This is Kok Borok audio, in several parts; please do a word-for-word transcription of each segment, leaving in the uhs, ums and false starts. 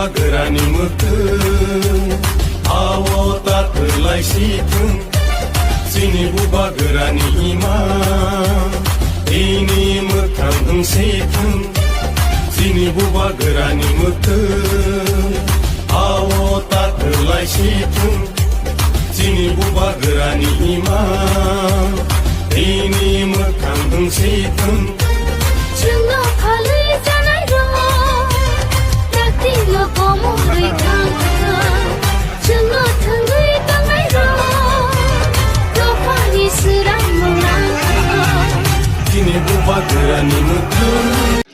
Bubagrani mwkhwng, ao ta kwlai si thung. Chini bubagrani imang, tini mwkhang wng si thung. Chini bubagrani mwkhwng, ao ta kwlai si thung. Chini bubagrani imang, tini mwkhang wng si thung. Chwngno phalwi chanai rok, taktino komorwi thang thang. Chwngno thwngwi tongnai rok, dophani swrang mung nang thang. Chini bubagrani mwkhwng.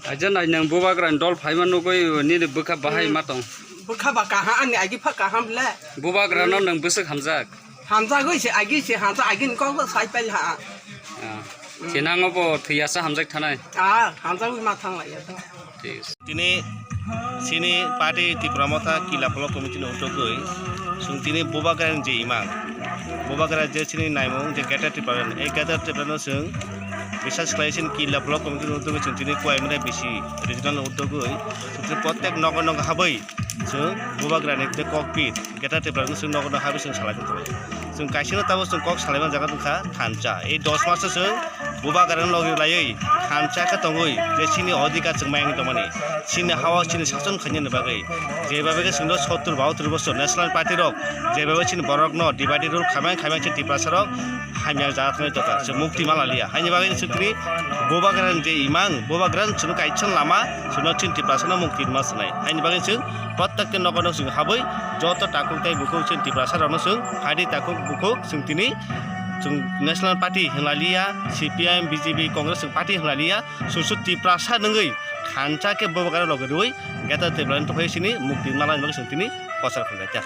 Aja nai nang bubagrani dol phaima nugwi nini bwkha bahai ma tong. Bwkha ba kaham, ani agi pha kaham le. Bubagrano nang bwswk hamjak. Hamjagwi se agi se hamjak, agini kok sai pail ha. Ah. Thinango bo thwiyasa hamjak thanai. Ah, hamjagwi ma thang lai ya to. Thik. Tini chini party Tipra Motha Killa Block Committee ni utugwi chwng tini bubagrani je imang, bubagra je chini naimung je Greater Tripura, ei Greater Tripura no chwng bisas khlai chini Killa Block Committee ni utugwi chwng tini Kuaimrai bisi regional ni utugwi chwng tini prottek nogo nogo habwi chwng bubagrani je kokpit Greater Tripura no chwng nogo nogo habwi chwng salai tongthok. Chwng kaisa no tabuk chwng kok salai man jaga wngkha thansa. Ei dos mas o chwng bubagrano logi laiwi thansa khe tongwi je chini odhikar chwng mayang tongmani, chini hao chini sason khainani bagwi. Jeba bagwi chwngno sottur bahattur bosor National Party rok jeba bagwi chini borokno divide rule khamang khamang chini Tiprasa rok hamya jaga thangwi tongkha, chwng mukti ma laliya. Haini bagwi chwng tini bubagrani je imang, bubagrani chwngno kaisa lama, chwngno chini Tiprasano mukti ma swnai. Haini bagwi chwng prottekta nogo nog chwng habwi joto takhuk tei bukhuk chini Tiprasa rokno chwng phaidi takhuk bukhuk chwng tini chwng National Party hwnlaliya, C P I M, B J P, Congress chwng party hwnlaliya, chwng su Tiprasa nungwi thansa khe bubagra logi rwi Greater Tripura ni tongphai sini mukti malani bagwi chwng tini prochar khlaijak.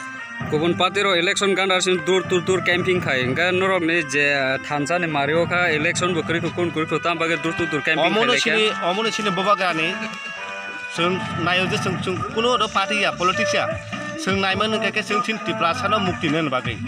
Kubun party rok election ganda sin dur tur tur camping khai, hwnkhe norok ni je thansa ni mario kha election bo kwrwi kho, kun kwrwi kho, tam bagwi dur tur tur camping khai lai kha. Omono sini, omono sini bubagrani Chwng naio je chwng, chwng kuno oro party ya, politics ya. Chwng naimani hwnkhe khe chwng chini Tiprasano mukti nani bagwi.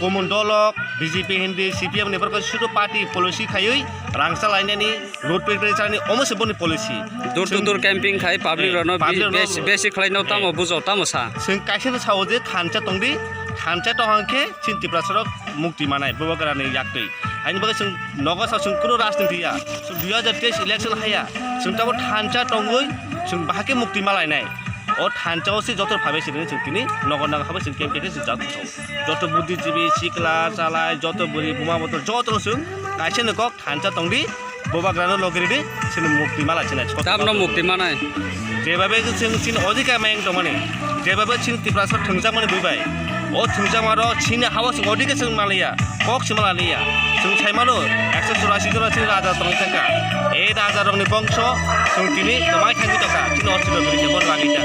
Kumun dolok, B J P hindi, C P M ni borok sudu party policy khaiwi rang chalainani, road paving chalainani, omo se boni policy. Door to door camping khai public rokno besi khlaino tamo bujo tamo sa. Chwng kaisa no sao je thansa tongdi, thansa tong hwnkhe chini Tiprasarok mukti manai bubagrani yaktwi. Haini bagwi chwng nogo sa chwng kuno rajniti ya. Chwng dui hajar teis election haya. Chwng tamo thansa tongwi chwng bahai khe mukti malainai. O thansa o se joto phabe sini chwng tini nogo nago phabe chwng kem khe chwng jak thok. Joto buddhijibi, sikla, chalai, joto buri, buma botor joto chwng kaisa ni kok thansa tongdi. Bubagrano logi ridi, chini mukti mala chini. Tamno mukti manai. Jebabe chwng chini odhikar mayang tongmani, jebabe chini Tiprasa thwngjakmani buibai. O thwngjakma rok chini hawa chwng odhikar chwng maliya, kok chwng malaliya. Chwng saimano, ekso churasi jona chini raja tongwi thangkha. E raja rokni bongso chwng tini kwmai thangwi tongkha, chini ostito giri khe bon bagwi kha.